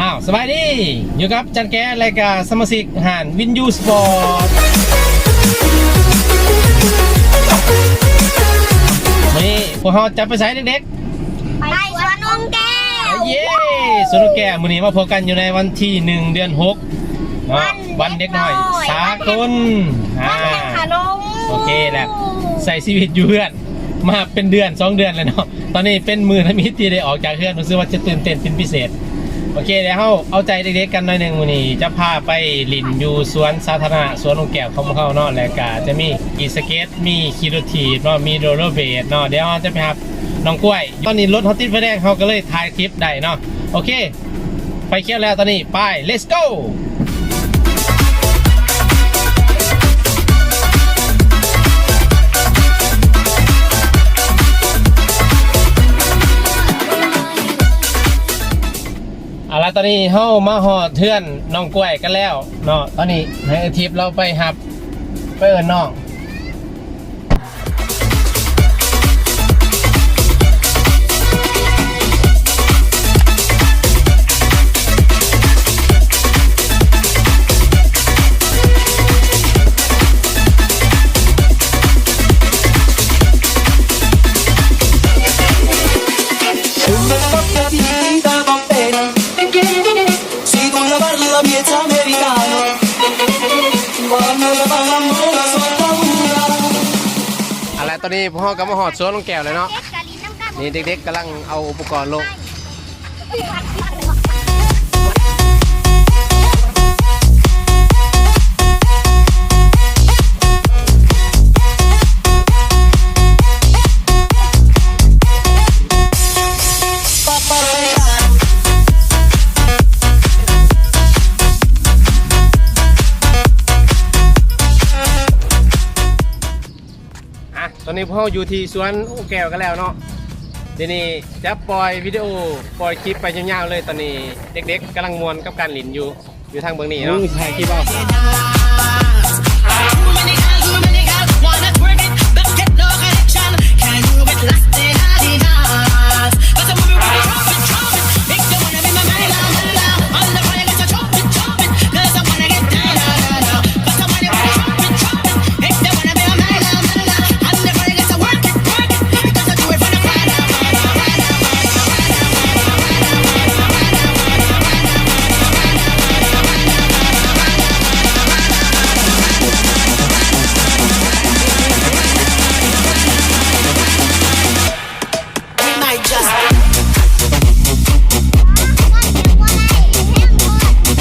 ອ້າວ ສະບາຍດີ ຢູ່ກັບຈັນແກ ແລະກະສະມາຊິກຮ້ານວິນຢູສະປອດ. ມື້ນີ້ພວກເຮົາຈະໄປໃສເດັກໆ? ໄປສວນອົງແກ້ວ. ເຢ້ ສວນອົງແກ້ວ. ມື້ນີ້ມາພົບກັນຢູ່ໃນວັນທີໜຶ່ງ ເດືອນຫົກເນາະ ວັນເດັກນ້ອຍສາກົນ. ອ່າ ໂອເຄແຫຼະ ໃຊ້ຊີວິດຢູ່ເຮືອນ ມາເປັນເດືອນສອງເດືອນແລ້ວເນາະ. ຕອນນີ້ເປັນມື້ທຳອິດທີ່ໄດ້ອອກຈາກເຮືອນ ຮູ້ສຶກວ່າຈະຕື່ນເຕັ້ນເປັນພິເສດ. ໂອເຄ ດຽວເຮົາເອົາໃຈເດັກໆກັນໜ້ອຍໜຶ່ງ. ມື້ນີ້ຈະພາໄປຫຼິ້ນຢູ່ສວນສາທາລະນະ ສວນອົງແກ້ວຂອງພວກເຮົາເນາະ ແລະກະຈະມີກີສະເກັດ ມີຂີ່ລົດຖີບເນາະ ມີໂຣລເລີເບລດເນາະ. ດຽວເຮົາຈະໄປຮັບນ້ອງກ້ວຍ. ຕອນນີ້ລົດເຮົາຕິດໄຟແດງ ເຮົາກໍເລີຍຖ່າຍຄລິບໄດ້ເນາະ. ໂອເຄ ໄຟຂຽວແລ້ວຕອນນີ້ ໄປ ເລັດໂກ. ເອົາລະ ຕອນນີ້ເຮົາມາຮອດເຮືອນນ້ອງກ້ວຍກັນແລ້ວເນາະ. ຕອນນີ້ໃຫ້ອາທິບລາວໄປຮັບ ໄປເອີ້ນນ້ອງ. ເອົາລະ ຕອນນີ້ພວກເຮົາກໍມາຮອດສວນລຸງແກ້ວແລ້ວເນາະ. ນີ້ເດັກໆກຳລັງເອົາອຸປະກອນລົງ. ອ່ະ ຕອນນີ້ພວກເຮົາຢູ່ທີ່ສວນອຸແກ້ວກັນແລ້ວເນາະ. ທີນີ້ຈະປ່ອຍວິດີໂອ ປ່ອຍຄລິບໄປຍາວໆເລີຍ. ຕອນນີ້ເດັກໆກຳລັງມ່ວນກັບການຫຼິ້ນຢູ່ ຢູ່ທາງເບື້ອງນີ້ເນາະ. ຖ່າຍຄລິບເອົາ. We might just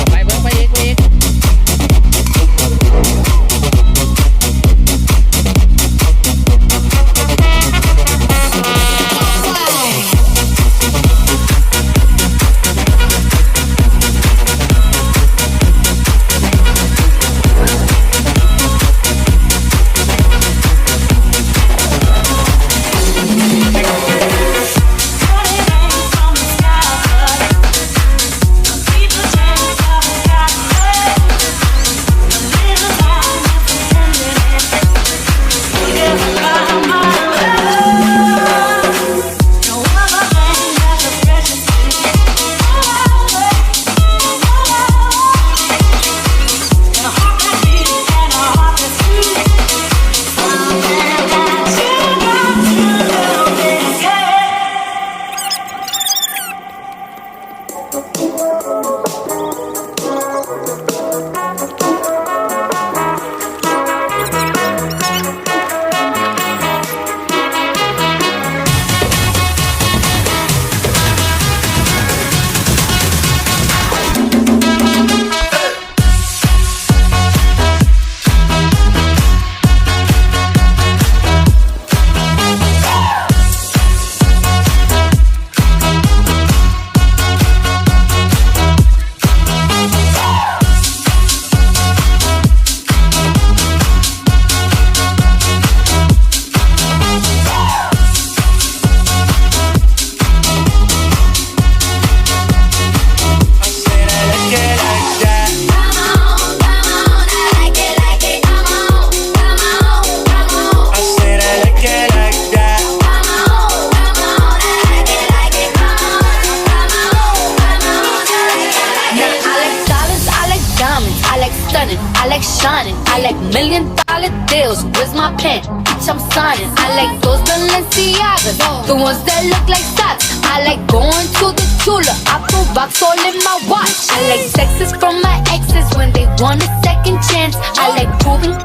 ໄປເບິ່ງ ໄປອີກ ໄປອີກ. ເ shining. I like million dollar deals. Where's my pen? Bitch, I'm signing. I like those Balenciagas, the ones that look like socks. I like going to the jeweler. I put rocks all in my watch. I like texts from my exes when they want a second chance. I like proving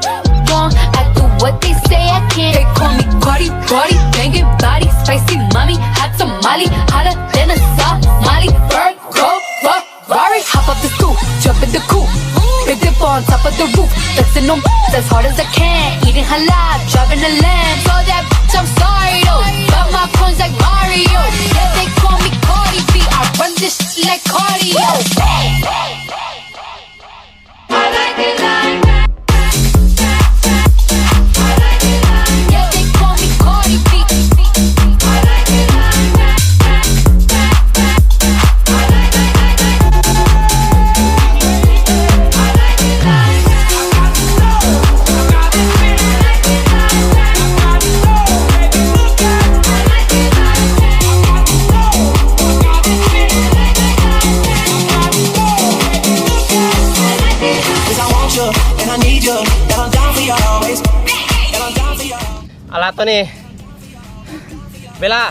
wrong. I do what they say I can't. They call me Cardi, Cardi, banging body, spicy mommy, hot tamale, hotter than a Somali. Bird, go, fuck, Rari, hop off the stoop, jump in the coupe. Big dip on top of the roof, flexing on as hard as I can. Eating halal, driving a Lamb. So that bitch, I'm sorry though. But my coins like Mario. Yeah, they call me Cardi B. I run this shit like cardio. I like it like that. I like it like that. Yeah, they call me Cardi B. I like it like that. Cause I want you and I need you, and I'm down for you always, and I'm down for you. ເອົາລະ ຕອນນີ້ເວລາ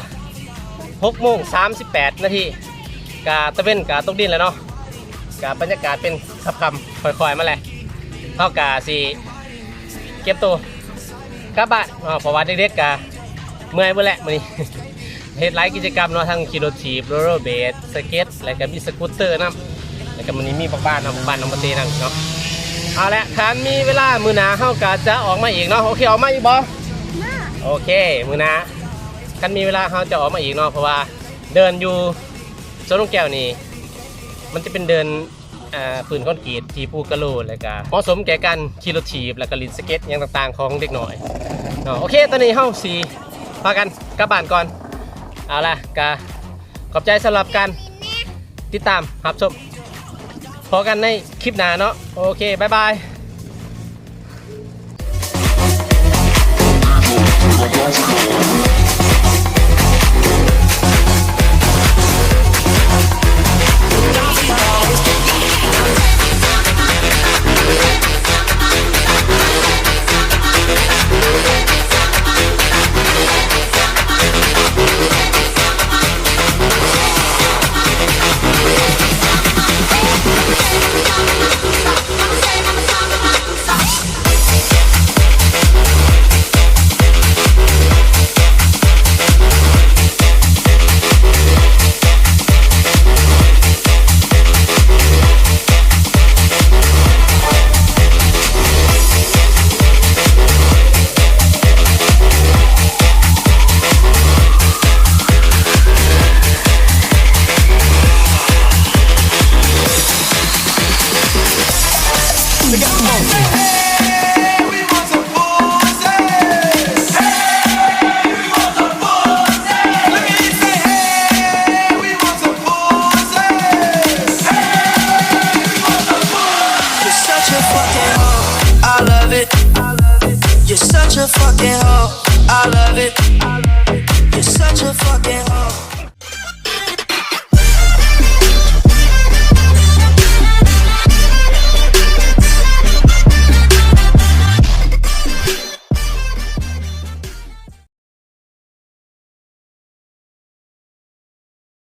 ຫົກໂມງສາມສິບແປດນາທີ ກະຕາເວັນກະຕົກດິນແລ້ວເນາະ ກະບັນຍາກາດເປັນຄ່ຳໆ ຄ່ອຍໆ ມາແຫຼະ ເຮົາກະຊິ ກຽມໂຕກັບບ້ານເນາະ ເພາະວ່າເດັກໆກະເມື່ອຍເບິດແຫຼະມື້ນີ້ ເຮັດຫຼາຍກິດຈະກຳເນາະ ທັງຂີ່ລົດຖີບ ໂຣລເລີເບລດ ສະເກັດ ແລ້ວກະມີສະກູດເຕີນຳ ແລ້ວກະມື້ນີ້ມີບັກບານນຳ ບັກບານນຳມາເຕະນຳເນາະ. ເອົາແຫຼະ ຄັນມີເວລາມື້ໜ້າເຮົາກະຈະອອກມາອີກເນາະ. ໂອເຄ ອອກມາອີກບໍ່? ໂອເຄ ມື້ໜ້າຄັນມີເວລາເຮົາຈະອອກມາອີກເນາະ ເພາະວ່າເດີ່ນຢູ່ສວນລຸງແກ້ວນີ້ ມັນຈະເປັນເດີ່ນ ອ່າ ພື້ນຄອນກຣີດທີ່ປູກະໂລ ແລ້ວກະເໝາະສົມແກ່ການຂີ່ລົດຖີບ ແລ້ວກະຫຼິ້ນສະເກັດຫຍັງຕ່າງໆຂອງເດັກນ້ອຍເນາະ. ໂອເຄ ຕອນນີ້ເຮົາຊິພາກັນກັບບ້ານກ່ອນ. ເອົາລະ ກະຂອບໃຈສຳລັບການຕິດຕາມຮັບຊົມ. ພໍ້ກັນໃນຄລິບໜ້າເນາະ. ໂອເຄ ບາຍບາຍ.